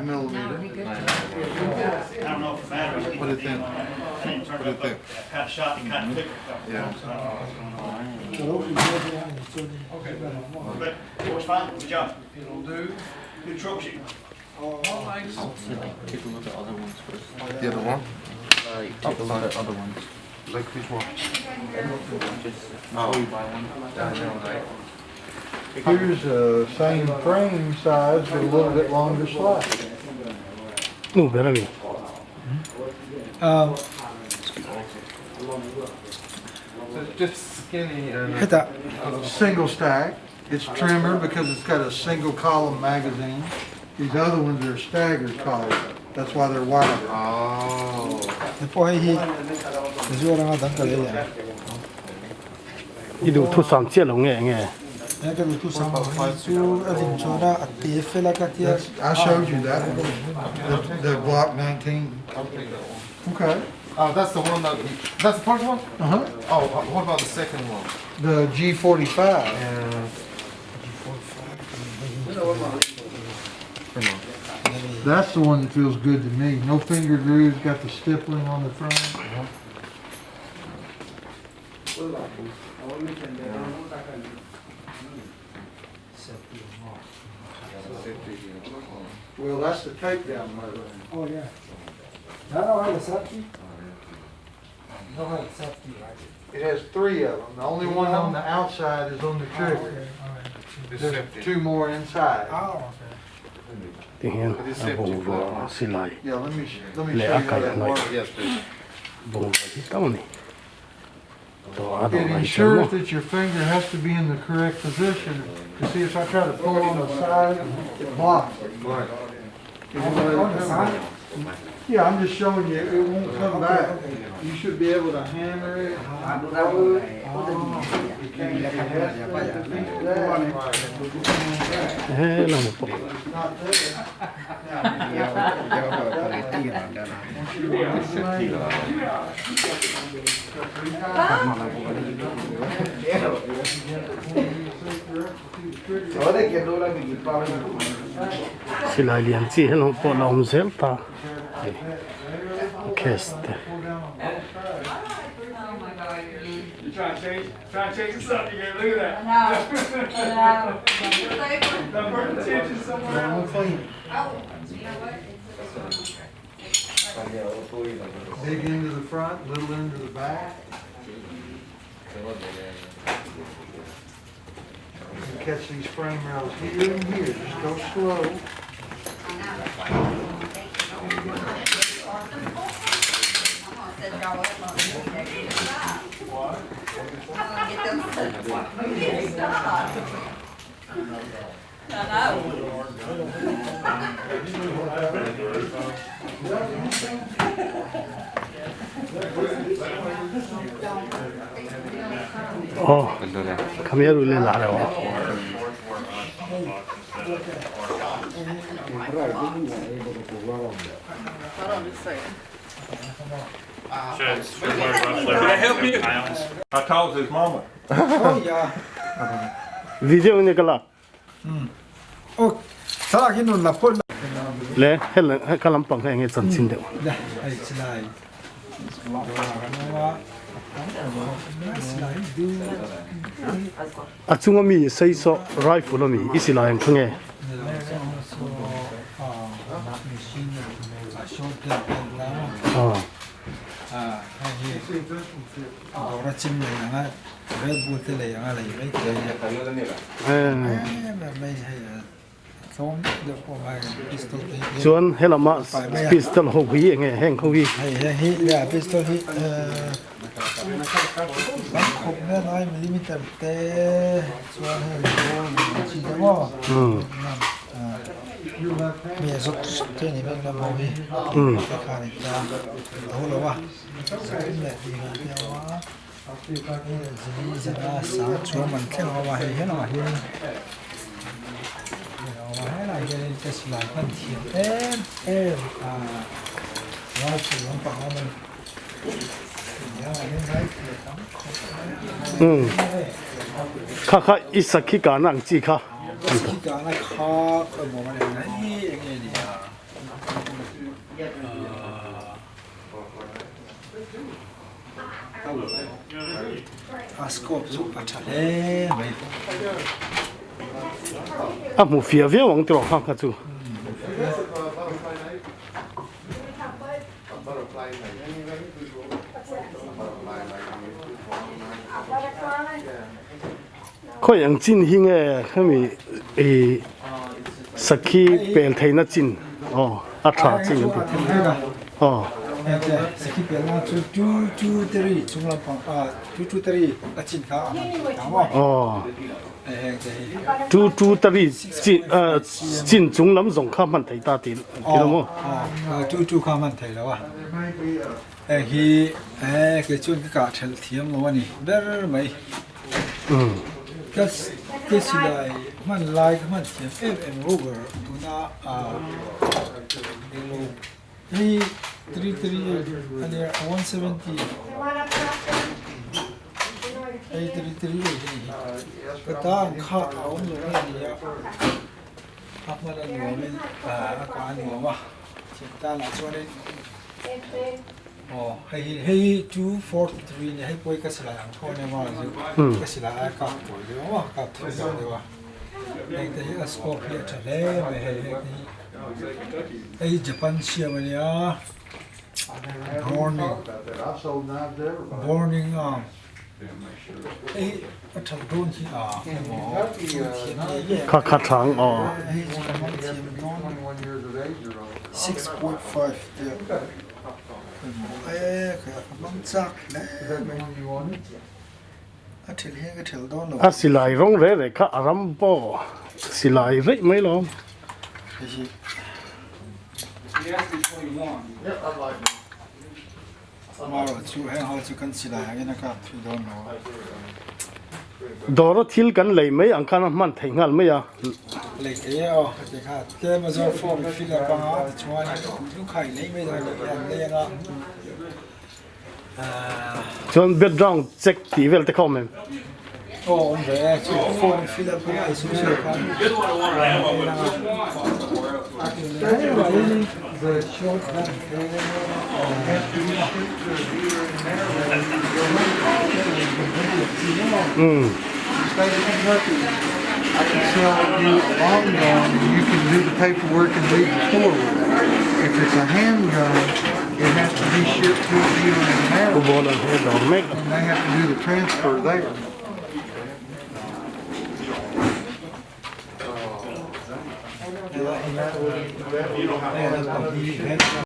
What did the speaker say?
Millimeter. I don't know if it matters. What do you think? I didn't turn What do you it up. think? I kind of shot and kind of clicked a couple Yeah. times, so I don't know what's going on. But it was fine, good job. It'll do. Good troubleshooting. I would say like take a look at other ones first. The other one? Like take a look at other ones. Like which one? Just before you buy one. I know, right? Here's the same frame size, but a little bit longer slide. Nu ber ami. So it's just skinny and. Hetah Single stack. It's trimmer because it's got a single column magazine. These other ones are staggered column. That's why they're wider. Oh. He pawh hei hi Mizoram a dang ka lei ang. I duhthusam chiah lo nge nge? He ka duhthusam lo hi chu a din chuan a a te fel a ka tia. I showed you that one, the, the Glock 19. Okay. Oh, that's the one that, that's the first one? Uh-huh. Oh, what about the second one? The G45. Yeah. That's the one that feels good to me. No finger grooves, got the stippling on the front. Well, that's the takedown motor. Oh yeah. No, no, the safety. No, the safety, right? It has three of them. The only one on the outside is on the trigger. Okay, all right. There's two more inside. Oh, okay. Ti hian a bungrua silai Yeah, let me, let me leh show a you how kaih that hnaih works. Yes, please. bungrua hi tam a ni. Tawh a It dawrah hi chuan ensures maw. that your finger has to be in the correct position. You see, if I try to pull on the side, it blocks it. Right. It won't let it come back. Yeah, I'm just showing you, it won't come back. You should be able to hammer it. pull it. You can't, it has to be that. He lam pawh. It's not there. Now, once you remove the main, Silai lian chi hello pawh la awm zel ta hei a case te. Big end to the front, little end to the back. You catch these frame rails here and here, just go slow. Aw khami a rui la reuh a. Video in ka lak. Le hel ka lampang he nge chanchin deuh. A chunga mi sei saw rifle a mi i silai ang kha nge. Chuan helama pistol ho hi enge heng ho hi. Kha kha i sakhi kana ang chi kha. A scope chu a tha hle mai. A hmu fiah viau ang tiraw kha kha chu. Khawi ang chin hi nge hemi i sakhi pel theihna chin aw a tha chin an ti aw. Sakhi pel na chu two two three chung lampang ah two two three a chin kha a hman thei ta maw. Aw two two three chin chin chung lam zawng kha hman thei ta ti ti lo maw. Aw two two kha hman thei lo a. Heng hi eh kei chuan ka kah thelh thiam lo a ni ber mai. Ka ka silai hman lai ka hman thiam em em Ruger tuna ah hei 338 a nia 170 hei 338 a ni hi ka ta ang kha a awm lo a nia a hman a nuam in a kah a nuam a thian tan ah chuanin. Aw hei hi hei 243 ni hei pawh hi ka silai ang tho ania maw chu ka silai ai kap tawi deuh a maw kap thui deuh deuh a heng te hi a scope hi a tha hle mai hei heng te hi hei hi Japan siam ania burning burning arm hei a that dawn hi a emaw Kha kha thang aw. Hei chu ka hmang thiam dawn 6.5 te emaw e ka hmang chak hle mai a thil hian ka thel dawn lo. A silai rawng reh reh kha a ram pawh silai reih mai lo. Hei hi. Amaherawh chu heng ho chu kan silai angin a kap thui dawn lo a. Dawra thil kan lei mai ang khan a hman theih nghal mai a. Lei thei e aw ka ti kha. Tlem a zawr form i fill up anga tichuan lukhai lei mai dawn leh hian lei anga. Chuan background check tih vel te kha awm em? Aw awm ve e, chu form i fill up anga i social khan lei anga. I can sell you a long gun, you can do the paperwork and leave the store with it. If it's a handgun, it has to be shipped to a dealer in Maryland, and they have to do the transfer there.